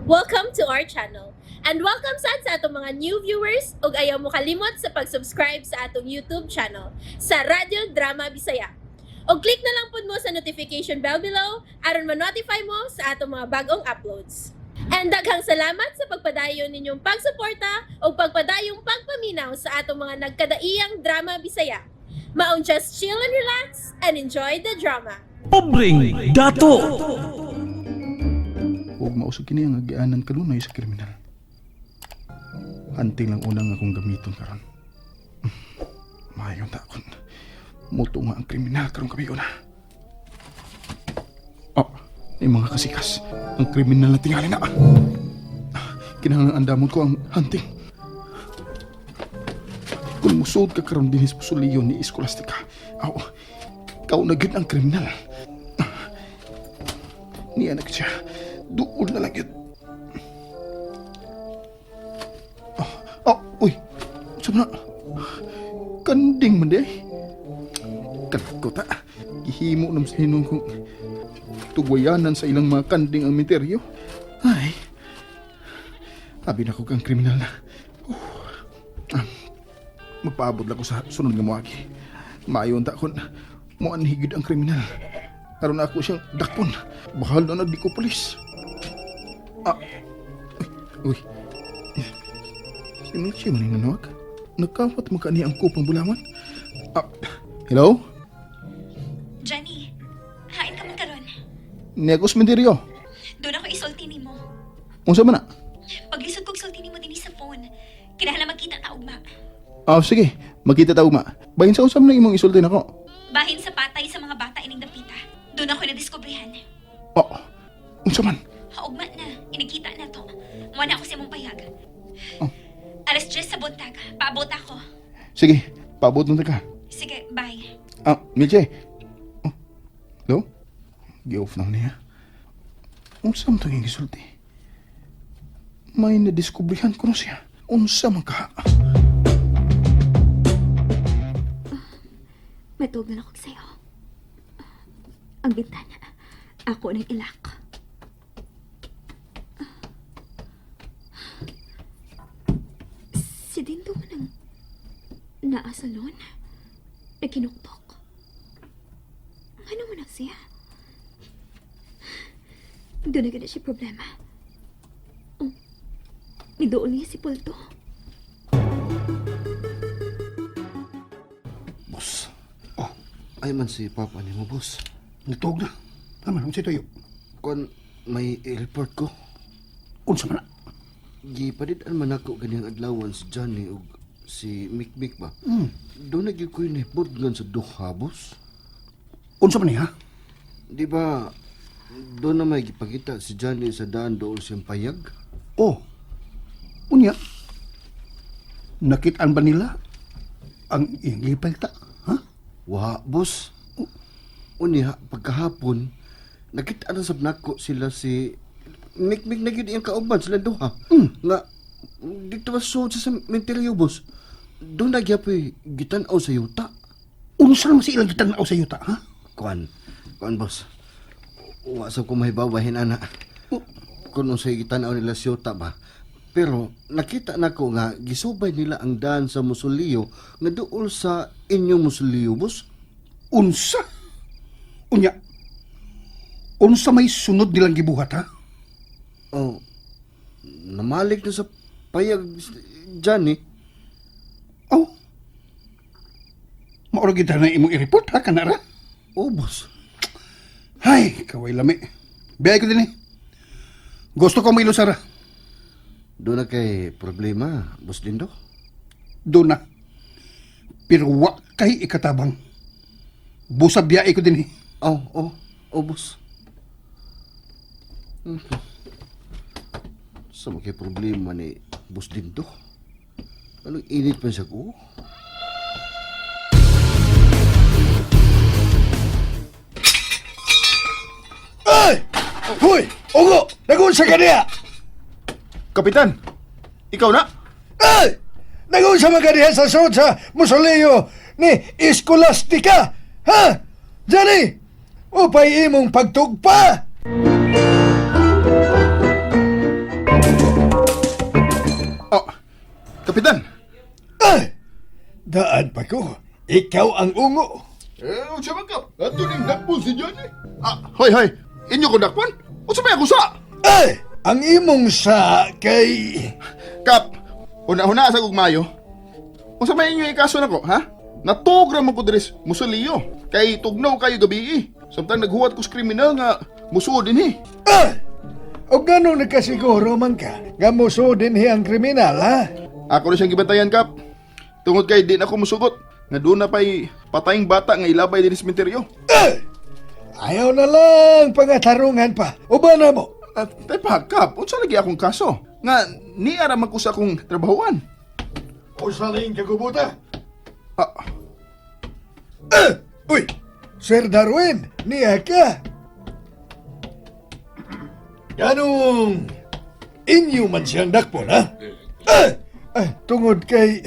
Welcome to our channel. And welcome sad sa atong mga new viewers ug ayaw mo kalimot sa pag-subscribe sa atong YouTube channel sa Radyo Drama Bisaya. Og click na lang pud mo sa notification bell below aron ma-notify mo sa atong mga bagong uploads. And daghang salamat sa pagpadayon ninyong pagsuporta ug pagpadayong pagpaminaw sa atong mga nagkadaiyang drama Bisaya. Maong just chill and relax and enjoy the drama. Pobreng Dato. Huwag mausog kini ang agianan kanunay sa kriminal. Anting lang unang akong gamiton karon. Maayo ta kon muto nga ang kriminal karong gabi na. Oh, ay mga kasikas, ang kriminal na tingali na. Kinahanglan andamon ko ang hunting. Kung musuod ka karon dinhi sa pusuliyon ni Escolastica, aw, ikaw na gyud ang kriminal. Niya na siya. Duol na lang yun. Oh, oh, uy. Saan na? Kanding man di ay. Kalakot ta. Gihimo nam sa hinong kong tugwayanan sa ilang mga kanding ang minteryo. Ay. Abi na ko kang kriminal na. Ah, magpaabot lang ko sa sunod nga moagi. Maayon ta kon moanhi gyud ang kriminal. Aron ako siyang dakpon. Bahal na nagdi ko pulis. Ah. Uy. Uy. Si Milchi man yung nanawag. Nagkawat mo ka niya ang kupang bulawan. Ah, hello? Johnny, hain ka man karon. Negos Mendirio. Doon ako isulti nimo. Unsa man na? Paglisod kog sulti nimo dinhi sa phone. Kinahanglan magkita ta ugma. Ah, sige. Magkita ta ugma. Bahin sa usam na imong isulti nako. Bahin sa patay sa mga bata ining dapita. Doon ako nadiskobrehan. Oh, unsa man? Haugma na, inikita na to. Muha na ako sa imong payag. Oh. Alas 10 sa buntag, paabot ako. Sige, paabot nun ta ka. Sige, bye. Ah, Milche. Oh, hello? Gi-off na niya. Unsa man itong gisulti? May nadiskubrihan ko na siya. Unsa man ka? Matug na ako sa'yo. Ang bintana, ako nang ilak. Si Dindo nang naa sa salon. Nagkinuktok. Ano mo na siya? Doon na gana siya problema. Oh, nidool niya si Pulto. Boss. Oh, ay man si Papa ni mo, boss. Nagtuog na. Tama, unsa tuyo? Kuan may report ko. Unsa man na? Gipadid-an man ako ganiyang adlawan si Johnny ug si Mikmik ba. Doon na gyud ko'y nahibudngan sa duha, boss. Unsa man ni ha? Di ba doon na may gipakita si Johnny sa daan doon siyang payag? Oh. Unya. Nakitaan ba nila ang iyang gipalta? Ha? Wa, boss. Unya, pagkahapon, nakita na sab nako sila si Mikmik na gyud iyang kauban sila duha. Nga dito ba suod sa sementeryo, boss? Doon na gyapoy gitan-aw sa yuta. Unsa naman sa ilang gitan-aw sa yuta, ha? Kuan, kuan boss. Wa sa ko mahibawahin ana. Kung unsay gitan-aw nila sa yuta ba. Pero nakita nako nga gisubay nila ang daan sa musuliyo nga duol sa inyong musuliyo, boss. Unsa? Unya. Unsa may sunod nilang gibuhat, ha? Oh, namalik na sa payag Johnny. Oh. Mauro gid na imong i-report ha kanara? Oh, boss. Hay, kaway lami. Biyay ko din eh. Gusto ko mailo sara. Doon na kay problema, boss Dindo. Doon na. Pero wa kay ikatabang. Busa biyay ko din eh. Oh, oh, oh, boss. Sa mo kay problema ni boss Dindo? Anong init pa siya ko? Ay! Hoy! Ungo! Nagun sa kaniya! Kapitan! Ikaw na? Ay! Nagun sa mga kaniya sa sud sa musoleo ni Escolastica! Ha? Johnny! Upay imong pagtugpa! pa ko. Ikaw ang ungo. Eh, unsa man ka? Ato ning dakpon si Johnny. Ah, hoy hoy. Inyo ko dakpon? Unsa may ako sa? Ay! Ang imong sa kay... Kap, una-una sa gugmayo. Unsa may inyo ikaso nako, ha? Natuog ra man ko diri sa musuliyo. Kay tugnaw kayo gabi eh. Samtang naghuwat ko sa kriminal nga musuod dinhi. Ah! O ganong nagkasiguro man ka, nga muso din ang kriminal, ha? Ako na siyang gibantayan, Kap. Tungod kay di na ako musugot. Nga doon na pa'y patayng bata nga ilabay din sa sementeryo. Ah! Ayaw na lang pangatarungan pa. Uba na mo. At tay pa, Kap, unsa lagi akong kaso? Nga niara man ko sa akong trabahoan. Usaling kagubuta. Ah, Ah! Uy! Sir Darwin, niya ka. Ganong inyo man siyang dakpon, ha? Ah! Ah, tungod kay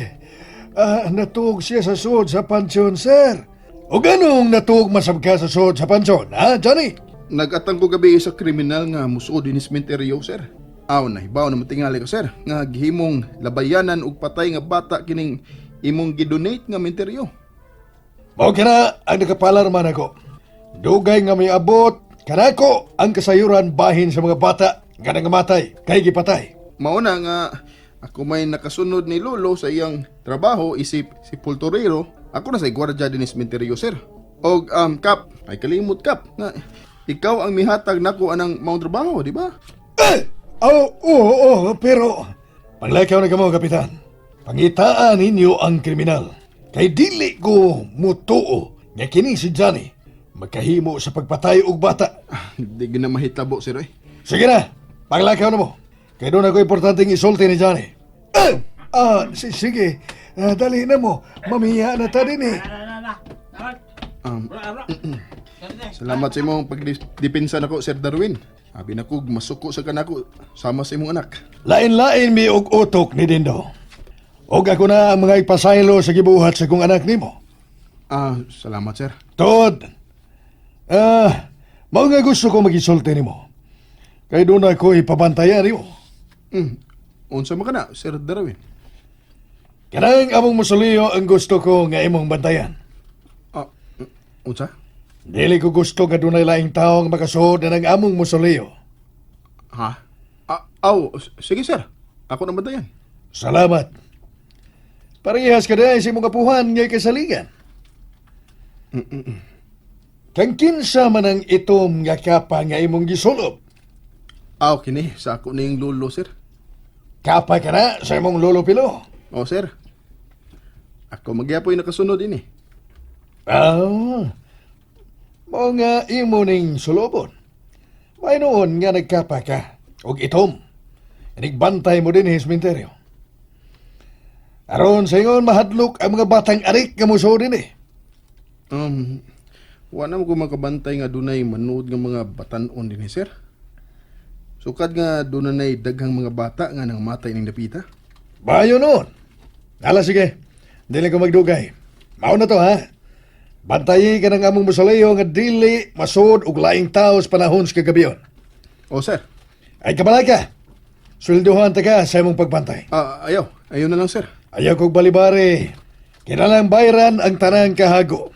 natuog siya sa suod sa pansyon, sir. O ganong natuog masab ka sa suod sa pansyon, ha, Johnny? Nagatang ko gabi sa kriminal nga musuod din sa sementeryo, sir. Aw, nahibaw na matingali ko, sir. Nga gihimong labayanan og patay nga bata kining imong gidonate nga menteryo. Mao kana ang nakapalarman ako. Dugay nga may abot, kanako ang kasayuran bahin sa mga bata nga nangamatay, kay gipatay. Mao na nga ako may nakasunod ni Lolo sa iyang trabaho isip si Pulturero. Ako na sa gwardiya din sa sementeryo, sir. Og Kap, ay kalimot Kap nga ikaw ang mihatag nako anang maong trabaho, di ba? Eh! Oo, oo, oo, pero panglakaw na kamo, Kapitan. Pangitaan ninyo ang kriminal. Kay dili ko mutuo nga kini si Johnny magkahimo sa pagpatay og bata. Di gina mahitabo, sir. Eh. Sige na, paglakaw na mo. Kay doon ako importanteng isulti ni Johnny. Eh! Ah, sige. Ah, dali na mo. Mamiya na ta din eh. Um, Salamat sa imong pagdepensa nako, Sir Darwin. Abi nako masuko sa kanako sama sa imong anak. Lain-lain mi og utok ni Dindo. Og ako na ang mga ipasaylo sa gibuhat sa kong anak nimo. Ah, salamat, sir. Tod, mao nga gusto ko magisulti nimo. Kay doon ako ipabantayan nimo. Unsa man kana, Sir Darwin? Kanang among musuliyo ang gusto ko nga imong bantayan. Ah, unsa? Dili ko gusto nga dunay laing tawo nga makasuod na ng among musuliyo. Ha? Ah, aw, sige sir. Ako na bantayan. Salamat. Parehas ka dahil sa imong kapuhan nga kasaligan. Kang kinsa man ang itom nga kapa nga imong gisulob. Ah, okay ni sa ako ning lolo, sir. Kapa ka na sa imong lolo pilo. Oh, sir. Ako magyapoy nakasunod ini. Ah, mao nga imo ning sulobon. May noon nga nagkapa ka og itom. Inigbantay mo din sementeryo. Aron sa ingon mahadlok ang mga batang arik nga musuod din eh. Um, wa na mo ko makabantay nga dunay manood nga mga batan-on dinhi, sir. Sukad nga dunay daghang mga bata nga nang matay ning dapita. Bayo noon. Ala sige, dili ko magdugay. Mao na to ha. Bantayi ka ng among musoleo nga dili masuod og laing tao sa panahon sa kagabion. Oh, sir. Ay kabalay ka. Sweldohan ta ka sa imong pagbantay. Ah, ayaw. Ayaw na lang, sir. Ayaw kog balibari. Kinalang bayran ang tanang kahago.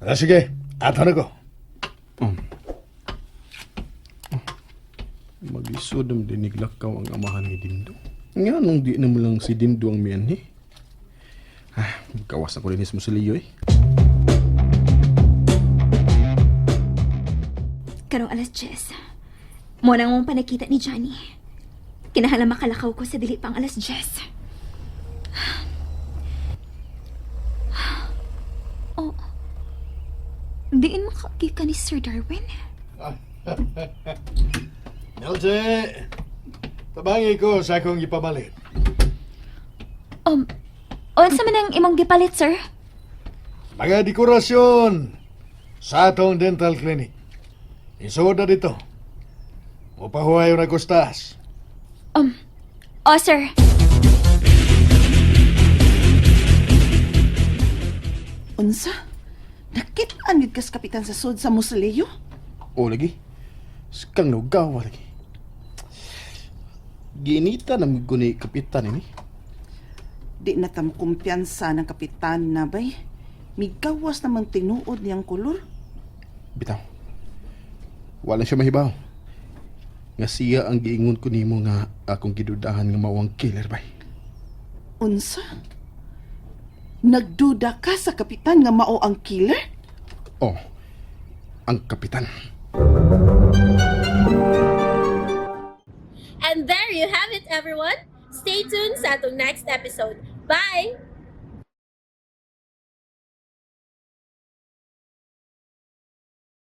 Ala sige, ato na ko. Maglisod ang diniglakaw ang amahan ni Dindo. Nga nung di na mo lang si Dindo ang miyan, eh. Ah, kawas ako rin sa Liyo, eh. Karong alas 10. Mo nang mong panakita ni Johnny. Kinahala makalakaw ko sa dili pang alas 10. Oh. Diin makaagi ka ni Sir Darwin? Nelsie, tabangi ko sa akong ipamalit. Unsa man ang imong gipalit, sir? Mga dekorasyon sa atong dental clinic. Isuod na dito. Mupahuwayo na kustas. Oh, sir. Unsa? Nakit-an gid kas kapitan sa sud sa musoleo? O, lagi. Skang lugaw, lagi. Ginita na mo ni kapitan, ini. Di na ta kumpiyansa ng kapitan na bay. Migawas namang tinuod niyang kolor. Bitaw. Wala siya mahibaw. Nga siya ang giingon ko nimo nga akong gidudahan nga mao ang killer bay. Unsa? Nagduda ka sa kapitan nga mao ang killer? Oh, ang kapitan. And there you have it, everyone. Stay tuned sa atong next episode. Bye!